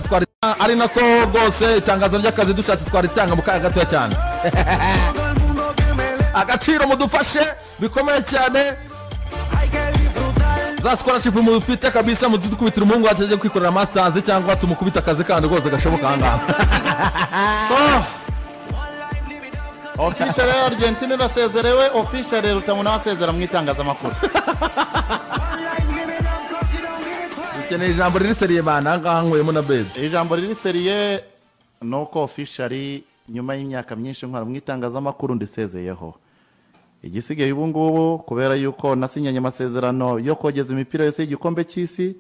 twari ari nako rwose itangazo ry'akazi dushatse twaritanga mu kanya gatoya cyane. Agaciro mudufashe bikomeye cyane, za scholarship mufite kabisa mudukubitira umuhungu wacu ajye kwikorera masters, cyangwa tumukubite akazi kandi rwose gashoboka aha ngaha. So official rero, Argentina irasezerewe official. Rutamu nawe asezera mu itangazamakuru. Dukeneye ijambo riri sérieux bana, aha ngaha nkuyemo na bedi. Ijambo riri sérieux ni uko official, nyuma y'imyaka myinshi nkora mu itangazamakuru, ndisezeyeho. Igisigaye ubu ngubu, kubera yuko nasinyanye amasezerano yo kogeza imipira yose y'igikombe cy'isi,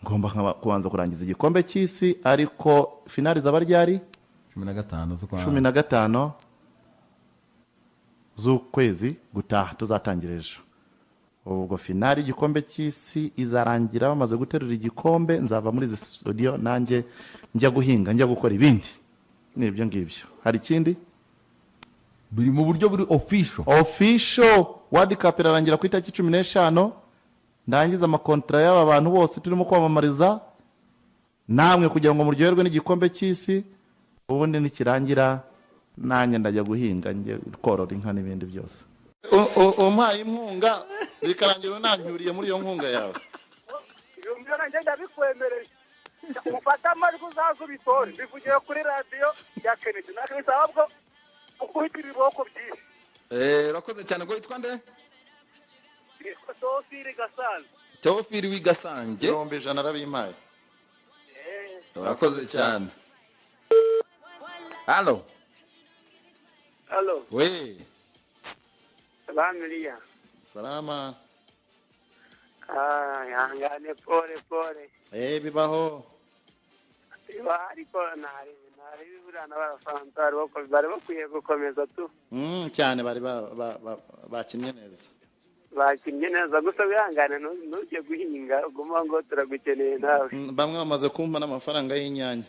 ngomba kubanza kurangiza igikombe cy'isi. Ariko finali zaba ryari? 15 z'ukwa 15 z'ukwezi gutaha, tuzatangira ejo. Ubwo finali y'igikombe cy'isi izarangira bamaze guterura igikombe, nzava muri izi studio nanjye njya guhinga, njya gukora ibindi. Ni ibyo ngibyo. Hari ikindi? Biri mu buryo buri official. Official, World Cup irarangira ku itariki 15, ndangiza amakontara y'aba bantu bose turimo kwamamariza namwe kugira ngo muryoherwe n'igikombe cy'isi. Ubundi nikirangira nanjye ndajya guhinga, njye korora inka n'ibindi byose. Umpaye inkunga bikarangira unanyuriye muri iyo nkunga yawe. Ibyo nanjye ndabikwemereye, ufate amajwi uzaze ubitore bivugiye kuri radiyo ya Kennedy, ntabwo bisaba bwo ukubita ibiboko byinshi. Urakoze cyane. Ngo witwa nde? Yitwa Teofili Gasanzwe. Teofili w'igasange. 100,000 arabimpaye. Urakoze cyane. Halo. Halo. We. Salamilia. Salama. Ah, ihangane, pole pole. Bibaho. Biba, ariko ntari buriya n'Abafaransa bari bakwiye gukomeza tu. Cyane, bari bakinnye neza. Bakinnye neza, gusa wihangane, ntujye guhinga, uguma ngo turagukeneye nawe. Bamwe bamaze kumpa n'amafaranga y'inyanya.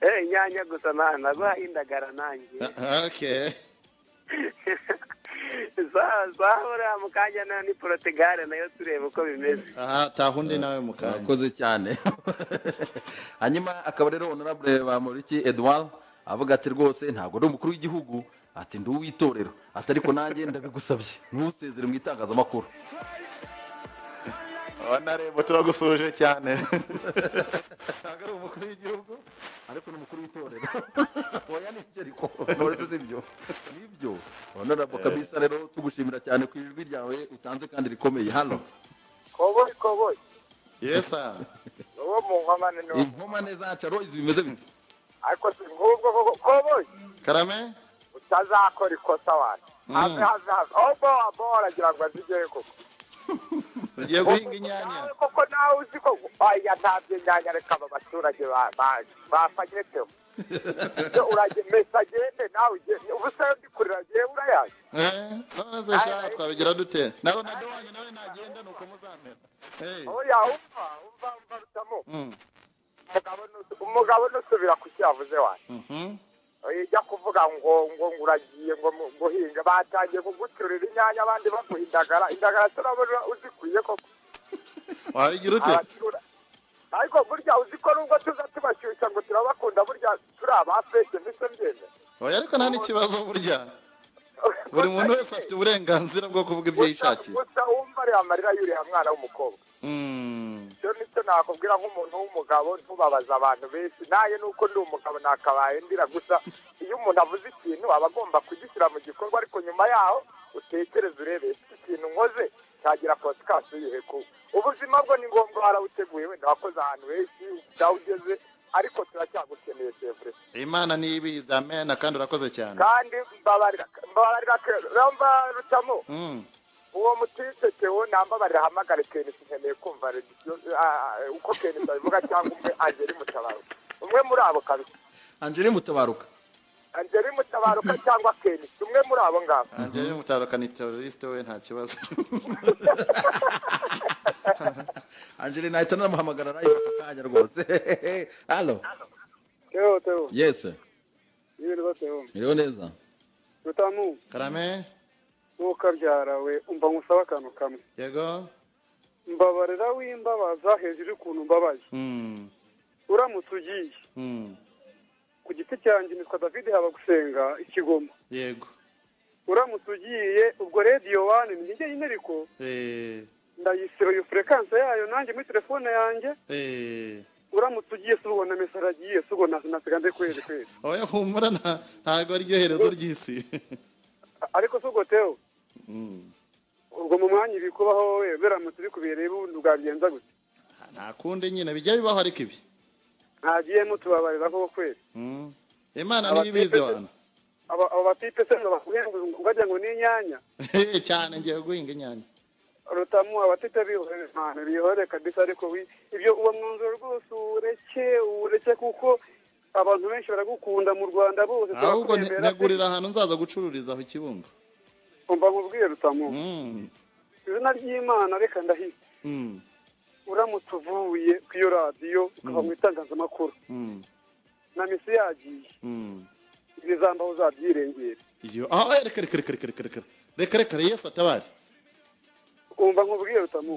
Inyanya gusa naguhaye indagara nanjye. Ah, okay. Sawa, uriya mu kanya nayo ni Portugal, nayo tureba uko bimeze. Aha taha undi nawe mu kanya. Urakoze cyane. Hanyuma akaba rero Honorable Bamporiki Edouard avuga ati rwose ntabwo ndi umukuru w'igihugu, ati ndi uw'itorero, ati ariko nanjye ndabigusabye ntusezere mu itangazamakuru. Honorable, turagusuhuje cyane. Ntabwo ari umukuru w'igihugu, ariko ni umukuru w'itorero. Oya, nibyo, ariko none se sibyo? Nibyo, Honorable kabisa. Rero tugushimira cyane ku ijwi ryawe utanze kandi rikomeye hano. Koboyi, koboyi. Yes sir. Uwo mu nkomane ni Inkomane zacu, Aloys, bimeze bite? Ariko si ngubwo koko, koboyi. Karame. Utazakora ikosa wantu, have, have, have, ahubwo abo aragira ngo azigere koko. Ugiye guhinga inyanya. Nawe koko, nawe uzi ko aya ntabyo inyanya, reka aba baturage bafanyeteho urajye mesa agende, nawe ugende, ubu se ndi kurira agiye urayazi. None se sha twabigira dute? Na Ronaldo wanyu nawe nagenda nuko muzamera. Oya, umva, umva, umva Rutamu. Umugabo nusubira ku cyo yavuze wanyu. Ijya kuvuga ngo uragiye ngo guhinga, batangiye kugucurira inyanya, abandi baguha indagara. Indagara turabona uzikwiye koko. Wabigira ute se? Ariko burya uzi ko nubwo tuza tubashyushya ngo turabakunda, burya turi abafeke mpise mbyemera. Oya, ariko nta n'ikibazo, burya buri muntu wese afite uburenganzira bwo kuvuga ibyo yishakiye. Gusa wumva ariya amarira y'uriya mwana w'umukobwa. Icyo nicyo nakubwira nk'umuntu w'umugabo, ntubabaze abantu benshi. Naye nuko ndi umugabo nakabaye ndira, gusa iyo umuntu avuze ikintu aba agomba kugishyira mu gikorwa, ariko nyuma yaho utekereze urebe ese ikintu nkoze cyagira conséquence yihe ku ubuzima bwo. Ni ngombwa, warawuteguye, wenda wakoze ahantu henshi, aho ugeze, ariko turacyagukeneye sevure. Imana niyo ibizi, amen, kandi urakoze cyane. Kandi mbabarira, mbabarira, mba Rutamo. Uwo mutisetewo nambabarira ahamagare Kenisi, nkeneye kumva uko Kenisi abivuga, cyangwa umwe Angeli Mutabaruka, umwe muri abo kabisa. Angeli Mutabaruka. Angeli Mutabaruka cyangwa Kenisi, umwe muri abo ngabo. Angeli Mutabaruka ni terroriste we, nta kibazo. Angeli nahita namuhamagara live aka kanya rwose. Halo. Teo, Teo. Yes. Yiriwe Teo. Miriho neza. Rutamu. Karame. Ukabyara we, umva nkusaba akantu kamwe. Yego. Mbabarira w'imbabaza hejuru y'ukuntu mbabaye. Uramutse ugiye ku giti cyanjye nitwa David Habagusenga ikigoma. Yego. Uramutse ugiye ubwo Radio 1 ni njye nyine ariko ndayisiba iyo frequency yayo nanjye muri telefone yanjye. Uramutse ugiye se ubona message agiye se ubona nasiga kweli kweli. Oya humura ntago ari ryo herezo ry'isi. Ariko se ubwo Theo ubwo mu mwanya ibikubaho we biramutse bikubereye ubundi bwagenza gute? Nta kundi nyine bijya bibaho ariko ibi ntagiye mutubabarira ko kweli. Imana niyibizi wana. Aba batipe se ngo bakuhenga ugagira ngo ni inyanya. Cyane ngiye guhinga inyanya. Rutamu abatipe bihore mana bihore kabisa ariko ibyo uwo mwanzuro rwose ureke kuko abantu benshi baragukunda mu Rwanda bose. Ahubwo nagurira ahantu nzaza gucururiza aho ikibungo. Umva nkubwiye Rutamu. Izina ry'Imana reka ndahita. Uramutse uvuye ku iyo radiyo ukava mu itangazamakuru na misi yagiye ibizambaho uzabyirengera. Iyo reka reka reka reka reka reka reka Yesu atabare. Umva nkubwiye Rutamu.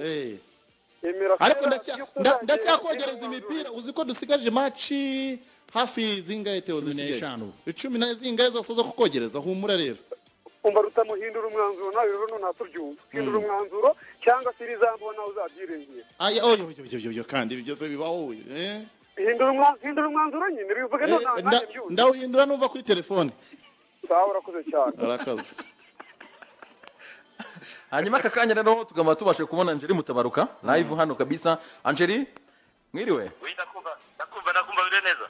Ariko ndacyakogereza imipira uzi ko dusigaje match hafi zingahe Theo zisigaye 10 na zingahe zose zo kukogereza humura rero. Umva Rutamu hindura umwanzuro nawe rero none atubyumva hindura umwanzuro cyangwa se ibizambaho nawe uzabyirengera. Aya oyo oyo kandi ibyo bibaho hindura umwanzuro nyine bivuge none nanjye byumva. Ndawuhindura nuva kuri telefone. Sawa urakoze cyane. Urakoze. Hanyuma aka kanya rero tugamba tubashe kubona Angeli Mutabaruka live hano kabisa. Angeli mwiriwe? Ndakumva bire neza.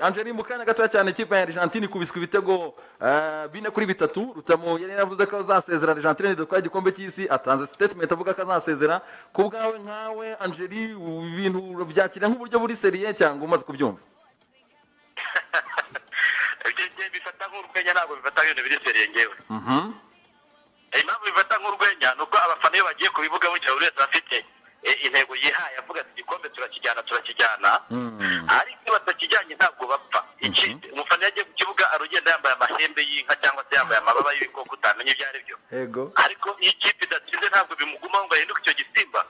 Angeli mu kanya gatoya cyane ikipe ya Argentine kubiswa ibitego 4-3. Rutamu yari yaravuze ko azasezera Argentine nidutwaye igikombe cy'isi, atanze statement avuga ko azasezera. Ku bwawe nkawe Angeli ibintu byakira nk'uburyo buri seriye cyangwa umaze kubyumva? Ibyo bifata nk'urwenya ntabwo bifata nk'ibintu biri seriye ngewe. Impamvu bifata nk'urwenya ni uko abafana iyo bagiye kubivuga bugira buri wese afite intego yihaye avuga ati igikombe turakijyana ariko iyo batakijyanye ntabwo bapfa. Umufana yagiye ku kibuga arugenda yambaye amahembe y'inka cyangwa se yambaye amababa y'ibikoko utamenya ibyo ari byo. Ariko iyo ikipe idatsinze ntabwo bimugumaho ngo ahinduke icyo gisimba.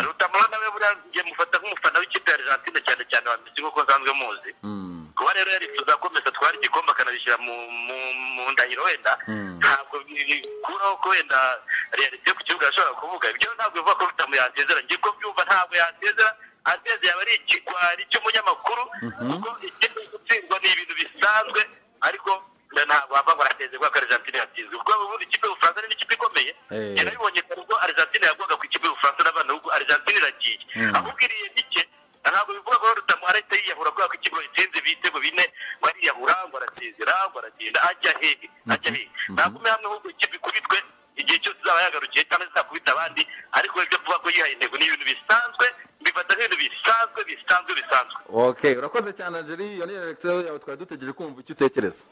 Rutamura nawe buriya ngiye mufata nk'umufana w'ikipe ya Argentine cyane cyane wa Messi nk'uko nsanzwe muzi. Kuba rero yarifuza ko Messi atwara igikombe akanabishyira mu ndahiro wenda ntabwo bikuraho ko wenda realite ku kibuga ashobora kuvuga ibyo ntabwo bivuga ko Rutamu yasezera. Ngiye ko byumva ntabwo yasezera, asezeye aba ari ikigwari cy'umunyamakuru kuko ikipe gutsindwa ni ibintu bisanzwe ariko ntabwo wava ngo arasezerwa ko Argentine yatsinzwe kuko ubundi ikipe y'Ubufaransa ni ikipe ikomeye. Yarabibonye kare ubwo Argentine yagwaga ku ikipe y'Ubufaransa n'abana ubwo Argentine iragiye ahubwo iriye mike. Ntabwo bivuga ko Rutamu arahita yiyahura kubera ko ikipe itsinze ibitego 4 ngo ariyahura ngo arasezera ngo aragenda ajya hehe ntagume hamwe ahubwo ikipe ikubitwe igihe cyose izaba yagarukiye cyangwa izakubita abandi. Ariko ibyo kuvuga ko yihaye intego ni ibintu bisanzwe, mbifata nk'ibintu bisanzwe. Okay, urakoze cyane Angeli, iyo ni reaction yawe twari dutegereje kumva icyo utekereza.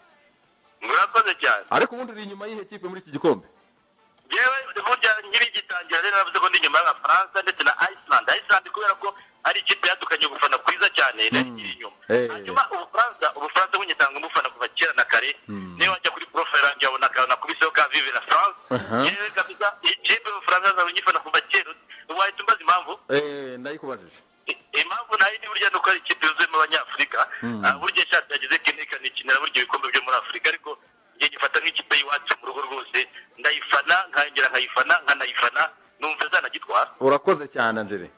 Murakoze cyane. Ariko ubundi uri inyuma y'ihe kipe muri iki gikombe? Yewe burya nk'ibigitangira rero navuze ko ndi inyuma y'Abafaransa ndetse na Iceland. Iceland kubera ko ari ikipe yadukanye gufana kwiza cyane nari inyuma. Hanyuma Ubufaransa bunyitanga umufana kuva kera na kare. Niyo wajya kuri profile yanjye wabona akabona kubiseho ka Vive la France. Yewe kabisa ikipe y'Ubufaransa nyifana kuva kera. Wahita umbaza impamvu? Ndayikubajije. Impamvu nayo ni burya nuko ari ikipe yuzuyemo Abanyafurika. Burya ishatse yagize kineka nikinira burya ibikombe byo muri Afurika ariko ngiye gifata nk'ikipe y'iwacu mu rugo rwose ndayifana nkongera nkayifana nkanayifana numva zanagitwara. Urakoze cyane Angeli.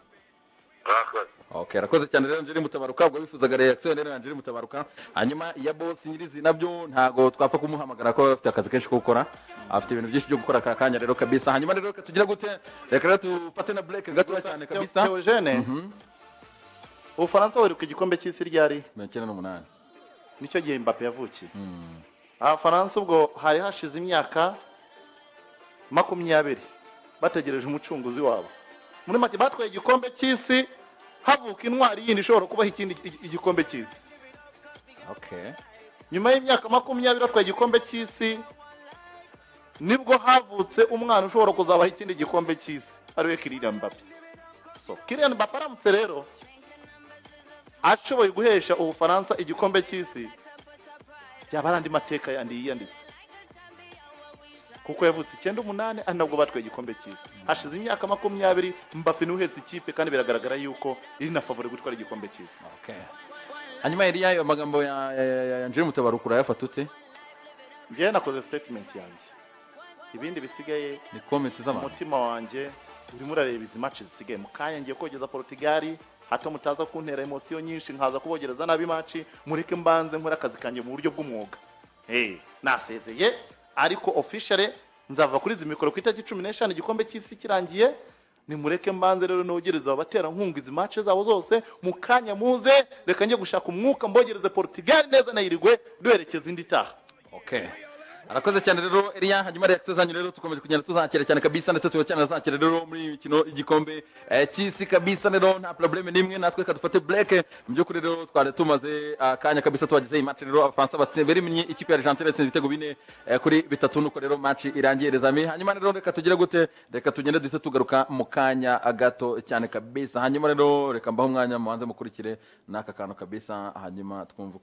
Urakoze. Okay, urakoze cyane rero Angeli Mutabaruka ubwo bifuzaga reaction rero Angeli Mutabaruka. Hanyuma ya boss nyirizi nabyo ntago twapfa kumuhamagara ko afite akazi kenshi ko gukora, afite ibintu byinshi byo gukora akanya rero kabisa. Hanyuma rero tugira gute reka rero tufate na break gato cyane kabisa. Theogene Ubufaransa buri ku gikombe cy'isi ryari 98 nicyo gihe Mbappe yavukiye. Abafaransa ubwo hari hashize imyaka 20 bategereje umucunguzi wabo. Muri make batwaye igikombe cy'isi havuka intwari yindi ishobora kubaha ikindi igikombe cy'isi. Okay. Nyuma y'imyaka 20 batwaye igikombe cy'isi nibwo havutse umwana ushobora kuzabaha ikindi gikombe cy'isi ariwe Kylian Mbappe. So Kylian Mbappe aramutse rero ashoboye guhesha Ubufaransa igikombe cy'isi byaba ari andi mateka yandi yiyanditse. Kuko yavutse 98, ari nabwo batwaye igikombe cy'isi. Hashize imyaka 20 Mbappe niwe uhetse ikipe, kandi biragaragara yuko iri na favori gutwara igikombe cy'isi. Okay. Hanyuma Eliya, ayo magambo ya Angel Mutabaruka urayafata ute? Njyewe nakoze statement yanjye, ibindi bisigaye Ni comment z'abantu. Umutima wanjye urimo urareba izi match zisigaye. Mu kanya ngiye kogeza Portugal, hato mutaza kuntera émotion nyinshi nkaza kubogereza nabi match. Mureke mbanze nkore akazi kanjye mu buryo bw'umwuga. Hey, nasezeye, ariko officially nzava kuri izi mikoro ku itariki 15 igikombe cy'isi kirangiye. Nimureke mbanze rero nogereza abaterankunga izi match zabo zose. Mu kanya muze, reka njye gushaka umwuka, mbogereze Portugal neza na Uruguay, duherekeza indi itaha. Okay. Arakoze cyane rero Eliya. Hanyuma reaction zanyu rero tukomeje kugenda tuzakira cyane kabisa, ndetse turacyana rero muri iyi mikino igikombe cy'isi kabisa. Rero nta problème n'imwe, natwe reka dufate break. Mu by'ukuri rero twari tumaze akanya kabisa tubagezeho iyi match rero. Abafaransa batsinze ikipe ya Argentine, yatsinze ibitego 4-3, nuko rero match irangiye, les amis. Hanyuma rero reka tugire gute? Reka tugende duhite tugaruka mu kanya gato cyane kabisa. Hanyuma rero reka mbaho umwanya, mubanze mukurikire n'aka kantu kabisa, hanyuma twumve.